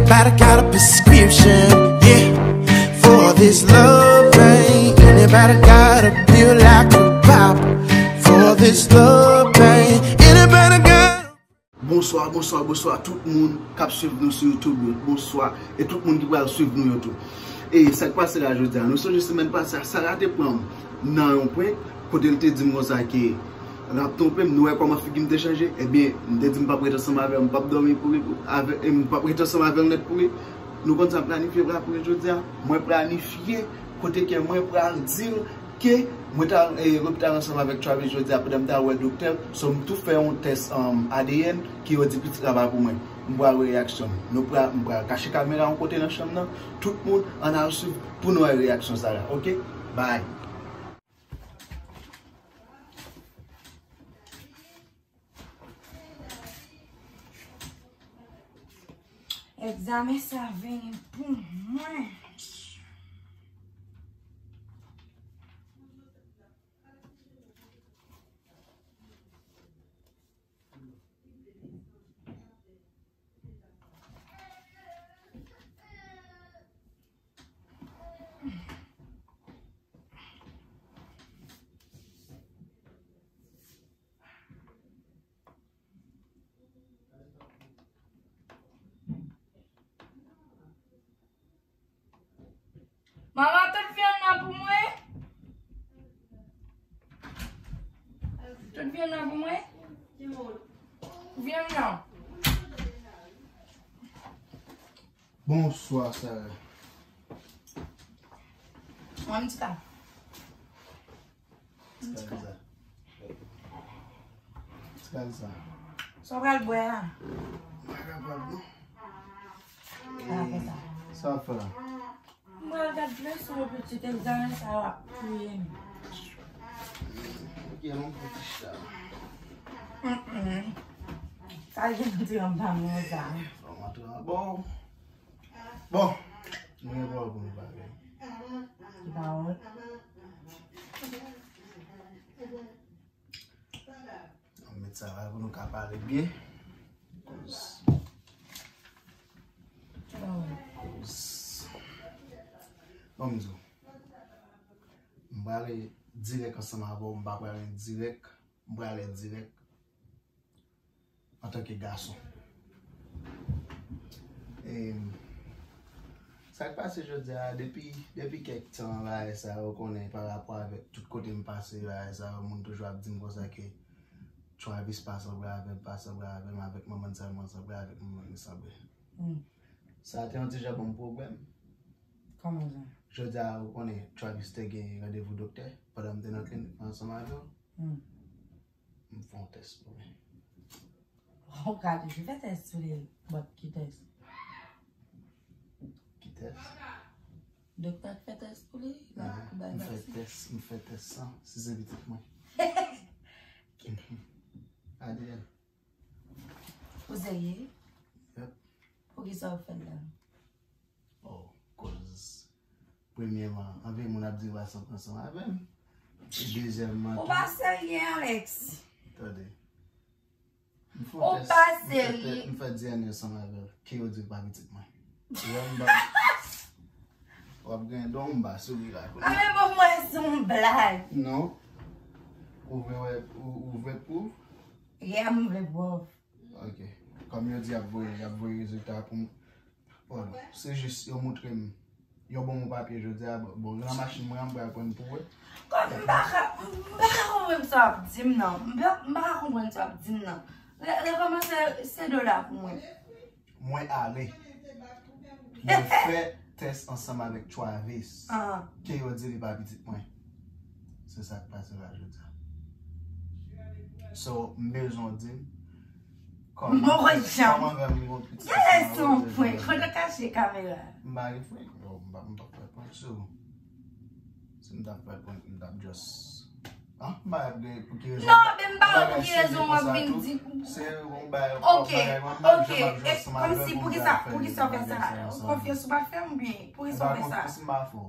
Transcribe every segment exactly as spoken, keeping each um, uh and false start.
Anybody got a prescription, yeah, for this love pain? Anybody got a pill I could pop for this love pain? Anybody got Bonswa, bonswa, bonswa tout moun k ap swiv nou sou YouTube yo. Bonswa, e tout moun ki pral swiv nou yo tou. E sa k pase la jodi a? Nou sonje semèn pase a, Sarah te pran m nan yon prank, kote l te di m konsa ke l ap twonpe m. Nou wè kòman figi m te chanje? Ebyen, m te di m p ap ret ansanm avè l, m p ap dòmi pou li, avè, e m p ap ret ansanm avè l nèt pou li. Nou konn sa m planifye vre pou li jodi a? Mwen planifye kote ke mwen pral di l ke mwen t al, eh, lopital ansanm avèk Travis jodi a pandan m t al wè doktè, so m tou fè yon tès, um, A D N ke yo di pitit la pa pou mwen. M pral wè reyaksyon l. Nou pral, m pral kache kamera yon kote nan chanm nan. Tout moun, ann al swiv pou nou wè reyaksyon Sarah, oke? Bye. Egzamen sa vini pou mwen. Manman, tout vyann nan pou mwen? Tout vyann nan pou mwen? Vyann nan. Bonswa, Sarah. Mwen, m di sa. Ti kal sa. Ti kal sa. Sa w pral bwè a? M pa kapab, non. Sa w ap fè la? M pral gad leson yo pitit, egzamen sa yo ap touye m. Ok, non, pou ti chita. Mm-mm. Sa gen nan ti ranm pa m nan sa. Fò m antre anba w. Bon, nou gen pawòl pou nou pale. Ki pawòl? Ann met sa la pou nou ka pale byen. Koz. Koz. Bon, m di w. M prale dirèk ansanm avè w, m pa prale endirèk, m prale dirèk. Antanke gason. E, sa k pase jodi a, depi, depi kèk tan, bagay sa yo konnen pa rapò avèk tout kote m pase, bagay sa yo, moun toujou ap di m konsa ke Travis pa sanble avè m, pa sanble avè m, avèk manman l sèlman l sanble, avèk manman l li sanble. Hmm. Sa te yon ti jan ban m pwoblèm. Kòman sa? Jodi a, ou konnen, Travis te gen randevou doktè pandan m te nan klinik la ansanm avè w. Hmm. M fè yon tès pou li. Ou ka toujou fè tès sou li, but ki tès? Ki tès? Doktè k fè tès pou li, la, pou bay vaksen. M fè tès, m fè tès sa, si se pitit mwen. Ki tès? A D N. Ou serye? Yep. Poukisa w fè l la? Oh, koz premyèman, anpil moun ap di yo pa sanble ansanm avè m. E dezyèmman tou. Ou pa serye, Alex. Tande. M fè yon tès, m fè tès, m fè D N A ansanm avè l. Ke yo di l pa pitit mwen. Ou wè m ba. W ap gen don m ba souri la kounye a. A, men bon, mwen se yon blag. Non. Ou vle wè, ou, ou vle pwouv? Yeah, m vle pwouv. Ok. Kòm yo di y ap voye, y ap voye rezilta pou m. Bon, se jis yo montre m. Yo ban m yon papye jodi a, bon, bon, gran machin mwen an, m pral pran pou wè. Kòm m pa ka, m pa ka konprann sa w ap di m nan. M pa, m pa ka konprann sa w ap di m nan. Re-, rekòmanse, se do la pou mwen. Mwen ale. Mwen fè tès ansanm avèk Travis. Ah. Ke yo di li pa pitit mwen. Se sa k pase la jodi a. So, m bezwen w di m kòman, kòman fè m gen yon pitit ansanm avè w. Gade son prank, kote w kache kamera? M pa gen prank, non, m pa, m pa fè prank sou ou. Si m t ap fè prank, m t ap just Ah, m pa gen pou ki rezon. Non, men m pa wè pou ki rezon w ap vin di. Se yon bagay, ok, ok, e kòmsi poukisa, poukisa w fè sa? Konfyans ou pa t fè m oubyen poukisa w fè sa? M pa konfyans, m pa fè w.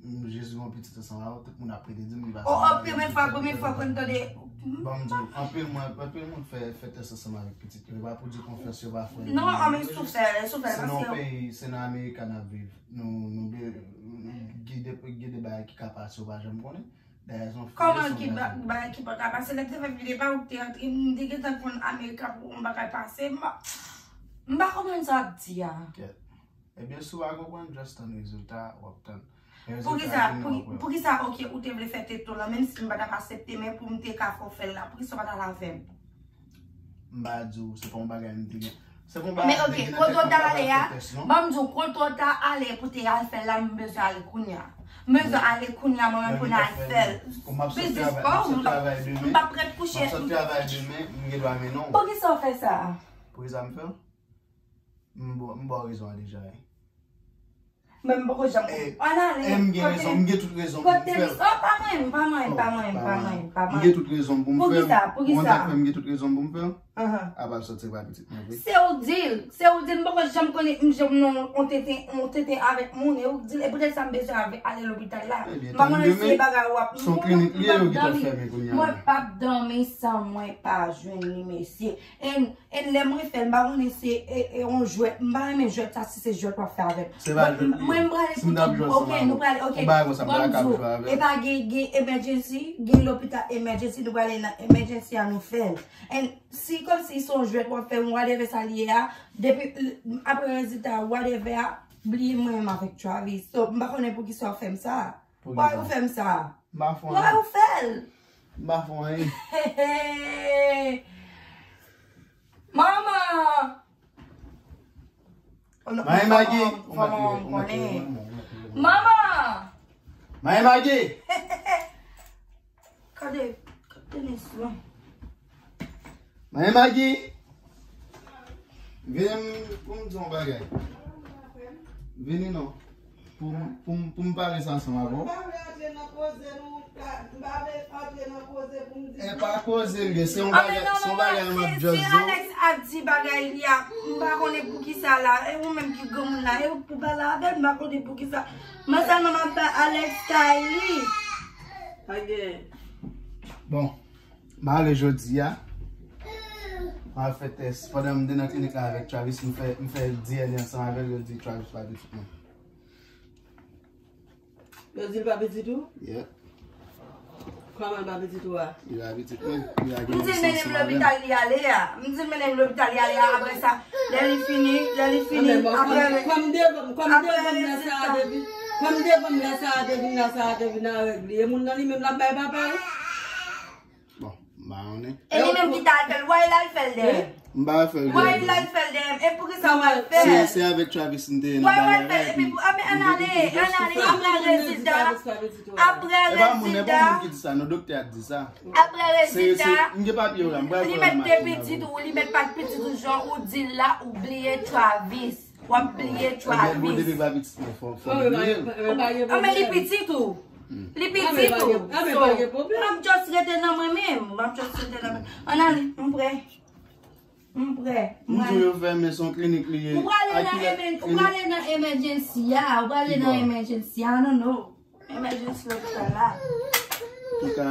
M jis gen yon pitit ansanm avè w, tout moun ap rete di m li pa sanble avè m. Oh, premye fwa, premye fwa pou m tande, Bon, m di w, anpil moun, anpil moun fè, fè tès ansanm avèk pitit yo. E pa pou di konfyans yo pa fè. Non, anmè, sou fè, sou fè, se nan yon peyi, se nan Amerika n ap viv. Nou, nou, gen de, gen de bagay ki ka pase, ou pa janm konnen. Dayè, se yon fi. Kòman ki bagay ki pa ka pase? Lè m te fè videyo pa ou te antre, m te gentan konn Amerika pou yon bagay pase. M pa, m pa konprann sa w ap di a. Kèt. Ebyen, si w pa konprann, just tann rezilta, w ap tann. Poukisa, poukisa, ok, ou te vle fè tete w lan, menm si m pa t ap aksepte, men pou m te ka fè w fè l la, poukisa w pa t al avè m? M pa di w, se pa yon bagay m te gen. Se pa yon bagay m te gen nan tèt mwen pou al fè tès, non. Ban m di w, kote w ta ale pou te al fè l la, m bezwen ale kounye a. M bezwen ale kounye a, mwen menm pou n al fè l. Biznis pa w, m p ap ret kouche. M ap sot travay demen, m gen dwa mennen w. Poukisa w fè sa? Poukisa m fè l? M ba w rezon an deja, wi. Men m poko janm konprann. Ann ale. M gen rezon, m gen tout rezon pou m fè l. Oh, pa mwen, pa mwen, pa mwen, pa mwen, pa mwen. M gen tout rezon pou m fè l. Poukisa? Poukisa? Mwen, m gen tout rezon pou m fè l. Apa l sòti pa pitit mwen vre. Se ou di l, se ou di l, m poko janm konnen, m janm non, on tenten, on tenten avèk moun, e ou di l, e poutèt sa m bezwen ale lopital la. M pa konnen si e bagay w ap, m p ap dòmi. Mwen p ap dòmi san mwen pa jwenn li, mesye. And lè mwen fè l, m pa konnen se e, e yon jwèt. M pa renmen jwèt sa, si se jwèt w ap fè avè m. Mwen, m prale pou tout. Ok, nou prale, ok. Bon, m di w, e pa gen, gen emergency, gen lopital emergency, nou prale nan emergency a, nou fè l. And si kòmsi se yon jwèt w ap fè, whatever sa l ye a, depi, apre rezilta, whatever a, bliye mwen menm avèk Travis. So, m pa konnen poukisa w fè m sa. Why ou fè m sa? M pa fè anyen. Why ou fè l? M pa fè anyen. Manman! Mayen Magi! Manman! Mayen Magi! Gade, gade neswa. Mayen Magi! Vini pou m di yon bagay. Vini non. Pou m, pou m, pou m pale sa ansanm avè w. M pa vle antre nan koze nou, m pa vle antre nan koze pou m di. E pa koze l ye, se yon bagay, se yon bagay m ap just di w. Alex ap di bagay li a, m pa konnen poukisa la, e ou menm ki granmoun la, e ou pou pale avè l, m pa konnen poukisa. Mwen sèlman m ap bay Alex kay li. Pa gen. Bon. M ale jodi a. M al fè tès. Pandan m te nan klinik la avèk Travis, m fè, m fè D N A ansanm avè l, yo di Travis pa pitit mwen. Yo di l pa pitit ou? Yeah. Kòman l pa pitit ou a? Li pa pitit mwen. M di l mennen m lopital li ale a. M di l mennen m lopital li ale a. Apre sa, lè li fini, lè li fini, apre, kòm devan, kòm devan m lè sa a te vin, kòm devan m lè sa a te vin, lè sa a te vin avèk li. E moun nan li menm l ap bay papa l? Bon, m pa konnen. E li menm ki ta al fè l, why l al fè l dèyè? M pa fè l dèyè. Why l al fè l dèyè? E poukisa w al fè l? Se, se avèk Travis m te ye nan bagay la, epi. Why w al fè l? Epi pou, ann ale, ann ale, apre rezilta, apre rezilta. E pa moun, e pa moun ki di sa, non, doktè a di sa. Apre rezilta, m gen papye yo la, m pral pran nan machin nan. Li met de pitit ou, li met pa pitit ou, jan ou di l la, ou bliye Travis. W ap bliye Travis. Ebyen, bon, depi pa pitit mwen, fò, fò m bliye l. Anben, li pitit ou. Li pitit ou. So, m ap just rete nan mwen menm. M ap just rete nan mwen. Ann ale, m prè. M prè. M di w yo fèmen, se yon klinik li ye. Ou prale nan emen-, ou prale nan emergency a. Ou prale nan emergency a, non, non. Emergency lopital la. Antouka,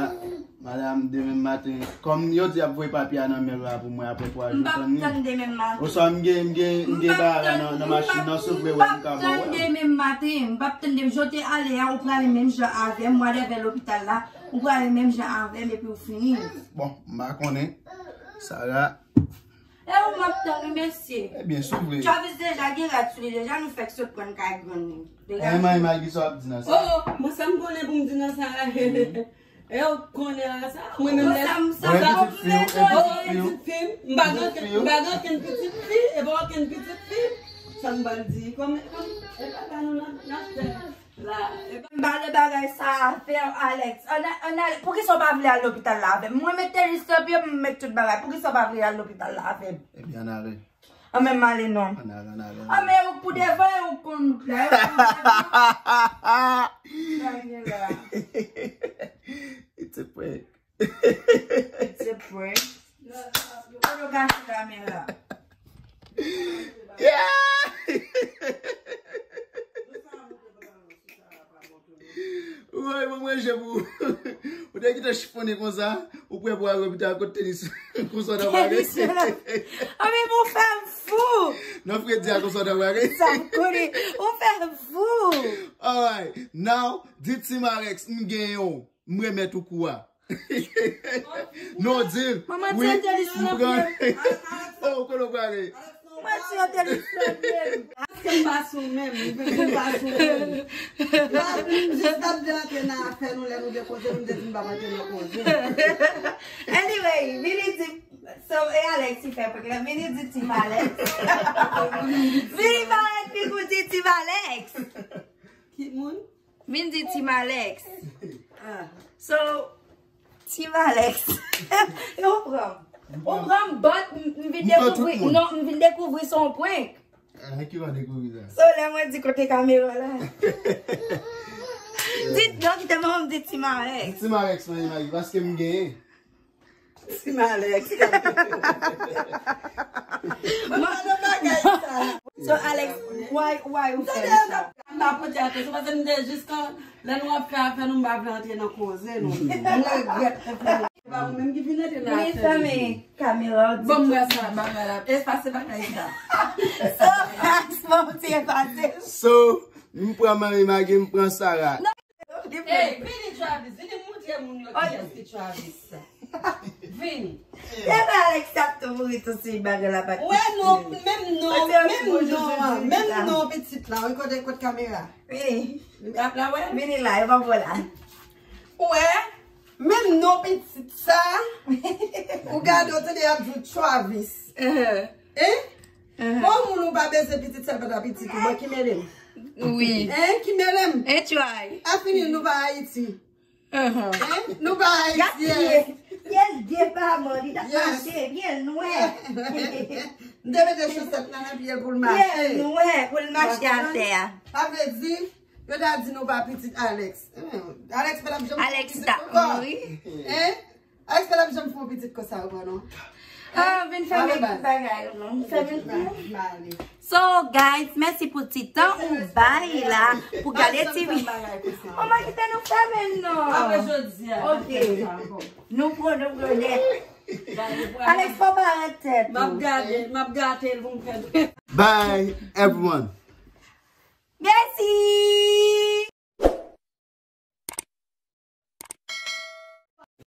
madanm, demen maten, kòm yo di y ap voye papye a nan men l la pou mwen apre twa jou, tann li. M p ap tann demen maten. Oswa m gen, m gen, m gen bagay la nan, nan machin nan, si w vle wè m ka ba w wè. M p ap tann demen maten. M p ap tann demen. Jan w te ale a, ou prale menm jan avè m, whatever lopital la, ou prale menm jan avè m epi ou fini. Bon, m pa konnen. Sarah. E ou m ap tann wi, mesye. Ebyen, si w vle. Travis deja gen rad sou li deja, nou fèk sot pran kay grann li. Degaje. E Mayen Magi, sa w ap di nan sa? Oh, oh, mwen sa m konnen pou m di nan sa. E ou konnen a sa, mwen menm lè sa. Bon, e pitit fi w, e pitit fi w. M pa gen okenn, m pa gen okenn pitit fi, e pa okenn pitit fi. Sa m pral di, kòm, kòm, e pa ba nou nan, nan tèt. M pale bagay sa a avè w, Alex. Ann a-, ann ale, poukisa w pa vle al lopital la avè m? Mwen mete listè pye m, m met tout bagay. Poukisa w pa vle al lopital la avè m? Ebyen, ann ale. Anben, m ale non. Ann ale, ann ale. Anben, ou pou devan, ou konn la, ou konn devan. Sa gen la. It's a prank. It's a prank. Yo, yo, yo kache kamera. Yeah! Woy, mwen, mwen, je pou. Ou te kite chifonnen konsa. Ou prè pou al lopital kot tenis konsa w ta pral rete? Tenis la. Anben, ou fè m fou. Nan fredi a konsa w ta pral rete? Sa m konnen. Ou fè m fou. Alright. Now, di Team Alex, m genyen w. M remèt ou kou a. Non, di l. Manman, wi, tenis m pran. Oh, kote w pral rete? Mwen ti yo te li frè m. Paske m pa sou menm, m pa sou menm. M jis t ap de antre nan afè nou lè nou te koze, nou te di m p ap antre nan koze. Anyway, vini di, so, e Alex ki fè prank la, vini di Team Alex. Vini pale epi pou di Team Alex. Ki moun? Vin di Team Alex. Ah. So, Team Alex. Yo pran. Ou pran m, but m m vin dekouvri, non, m vin dekouvri se yon prank. Ah, ki w dekouvri sa? So, lè mwen di kote kamera la. Di, non, kite mwen di Team Alex. Team Alex, mwen imajine, paske m genyen. Team Alex. Mwen pa nan bagay sa. So, Alex, why, why ou fè sa? M pa pote atò, se paske m te jis kan lè nou ap fè afè nou, m pa vle antre nan koze nou. M regrèt. E pa ou menm ki vin antre nan afè nou. Li fèmen kamera w di. Bon, m wè sa bagay la. Efase bagay sa. So, Alex, bon, ti efase. So, m pran Mami Maggie, m pran Sarah. Hey, vini Travis, vini moutre moun yo kiyès ki Travis. Vini. Se pa Alex t ap tou mouri tou si bagay la pa t. Wè non, menm non, menm non an, menm non pitit la. Wi, kote, kote kamera? Vini. Ap la wè? Vini la, e pa pou la. Wè, menm non pitit sa. Ou gade, ou tande y ap di Travis. Hein? Bon, moun ou pa bezwen pitit, sèl pa ta pitit ou, bon, ki mele m? Wi. Hein, ki mele m? Hein, try. A fini, nou pa Ayiti. Hein? Nou pa Ayiti. Yes, depaman, li t ap mache, pye l nwè. M te mete chosèt nan, nan pye l pou l mache. Pye l nwè, pou l mache atè a. Sa vle di, yo ta di nou pa pitit Alex. Alex pa t ap janm pitit ankò. Alex ta mouri. Hein? Èske l ap janm fè yon pitit konsa ankò, non? Ah, vin fèmen bagay yo, non. Fèmen kou. So, guys, mèsi pou ti tan ou bay la pou gade ti vi. Manman, kite nou fèmen, non. Apre jodi a. Ok. Nou pran, nou pran nèt. Alex, fò pa ret tèt ou. M ap gade, m ap gate l pou m fè. Bye, everyone. Mèsi!